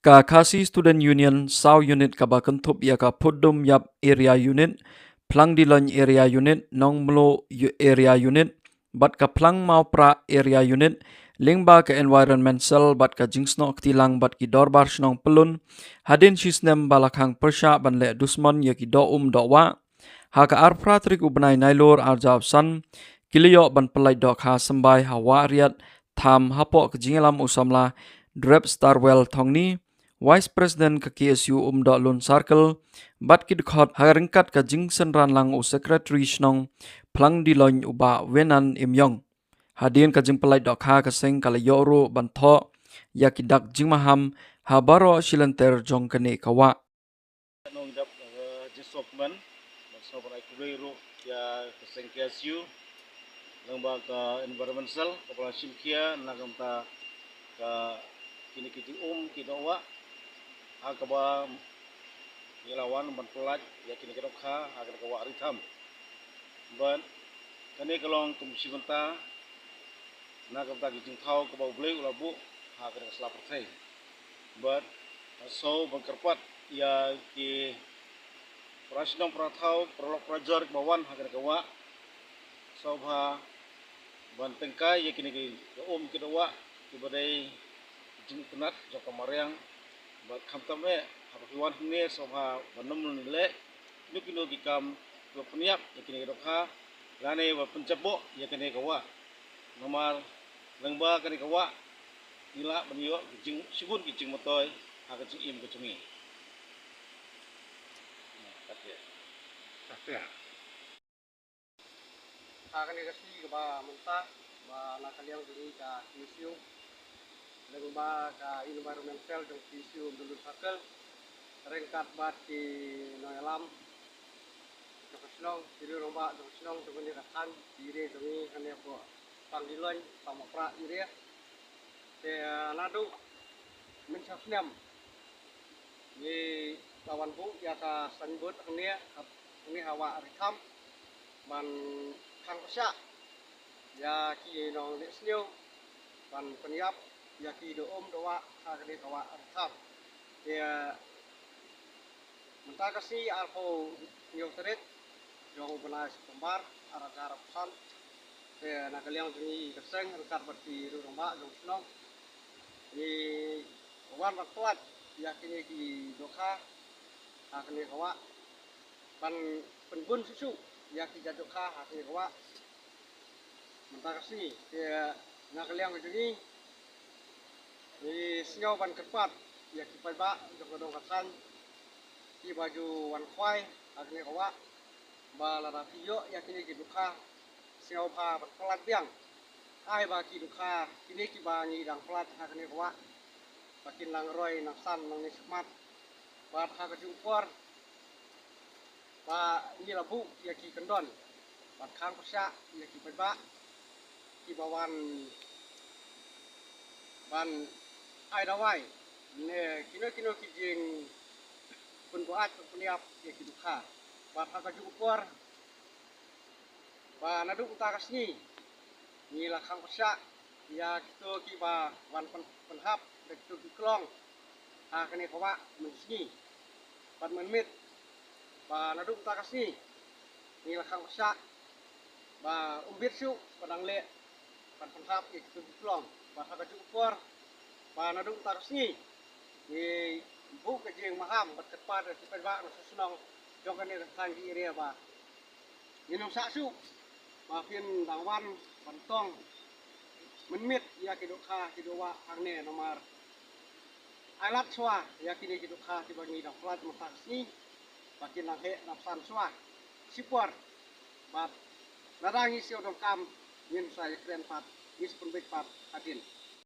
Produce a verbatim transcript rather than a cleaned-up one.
Ka Khasi Student Union saw unit kaba kynthup ïa ka Phutdum Ïap Area Unit, Phlang Diloin Area Unit, Nongmluh Yu- Area Unit, bad ka Phlang Mawprah Area Unit, lyngba ka Environment Cell bad ka jingsnoh kti lang bad ki dorbar shnong pyllun, hadien shisnem ba la khang pyrshah ban leh dusmon ïa ki doh um doh wah. Ha ka arphew phra tarik u bnai Nailur arhajar arphew san, ki la ïoh ban pyllait dohkha symbai ha Wah Riat Tham hapoh ka jingïalam u samla Drep Starwell Thongni, Vice President ka K S U Umdohlun Circle, bad ki dkhot ha ryngkat ka jingsynran lang u Secretary Shnong Phlang Diloin u Bah Wenan Imïong. Hadien ka jingpyllait dohkha ka seng ka la ïoh ruh ban thoh ïa ki dak jingmaham ha baroh shi lynter jong kane ka wah. Nongdap, eh, Jesop Man, ban sngewbha ban ai khublei ruh ïa ka seng K S U, lyngba ka Environment Cell, kaba la shim khia na ka bynta ka kine ki jingum ki doh wah, ha kaba ngi la wan ban pyllait ïa kine ki dohkha ha kane ka wah Ritham. Bad kane ka long kum shi bynta na ka bynta ki jingthaw kaba U Blei u la buh ha kane ka sla pyrthei. Bad sngewbha ban kyrpad ïa ki para shnong para thaw, para lok para jor kiba wan ha kane ka wah. Sngewbha ban tyngkai ïa kine ki doh um ki doh wah kiba dei jingitynnad jong ka mariang. Bad khamtam eh haba ki wan hangne sngewbha ban nym leh kino kino ki kam kiba pynïap ïa kine ki dohkha lane ba pynjah bok ïa kane ka wah. Namar lyngba kane ka wah ngi lah ban ïoh ki jing, shibun ki jingmyntoi ha ka jingim ka jong ngi. Kat ïa. Kat ïa. Ha kane ka sngi kaba mynta, ba na ka liang jong ngi ka K S U, lyngba ka Environment Cell jong K S U Umdohlun Circle, ryngkat bad ki nongïalam jong ka shnong, ki riew rangbah jong ka shnong, jong kane ka thaiñ, ki ri jong ngi kane hapoh Phlang Diloin, Phlang Mawprah area. Te, ah, naduh mynshem snem ngi la wan buh ïa ka signboard hangne, hangne ha wah Ritham, ban khang pyrshah ïa ki nongleh sniew ban pynïap ïa ki doh um doh wah ha kane ka wah Ritham. Te, ah, mynta ka sngi arphew hynñiew tarik jong u bnai September arhajar arphew san. Te na ka liang jong ngi ka seng ryngkat bad ki riew rangbah jong shnong, ngi wan ban pyllait ïa kine ki dohkha ha kane ka wah, ban pynbun shuh shuh ïa ki jait dohkha ha kane ka wah. Mynta ka sngi, te na ka liang ka jong ngi, ngi sngew ban kyrpad ïa ki paidbah jong ka dong ka thaiñ kiba ju wan khwai ha kane ka wah, ba lada phi ïoh ïa kine ki dohkha, sngewbha ban pyllait biang. Ai ba ki dohkha kine kiba ngi dang pyllait ha kane ka wah, ba kin nang roi nang san nangne shakhmat. Bad ha kajuh ka por ba ngi la buh ïa ki kyndon ban khang pyrshah ïa ki paidbah kiba wan ban ai dawai ne kino kino ki jingpynbuaid pynïap ïa ki dohkha. Bad ha kajuh ka por ba naduh mynta ka sngi ngi la khang pyrshah ïa kito kiba wan pyn-, pynhap da kito ki klong ha kane ka wah mynsngi bad mynmiet. Ba naduh mynta ka sngi ngi la khang pyrshah ba ym bit shuh ba dang leh ban pynhap ïa kito ki klong. Bad ha kajuh ka por ba naduh mynta ka sngi ngi buh ka jingmaham bad kyrpad ïa ki paidbah na shnong jong kane ka thaiñ ki area ba ngin ym shah shuh ba phin dang wan ban tong mynmiet ïa ki dohkha ki doh wah hangne, namar ai lad shuwa ïa kine ki dohkha kiba ngi dang pyllait mynta ka sngi ba kin dang heh dang san shuwa shipor. Bad lada ngi sngew donkam ngin sa ïakren pat, ngin sa pynbeit pat hadien.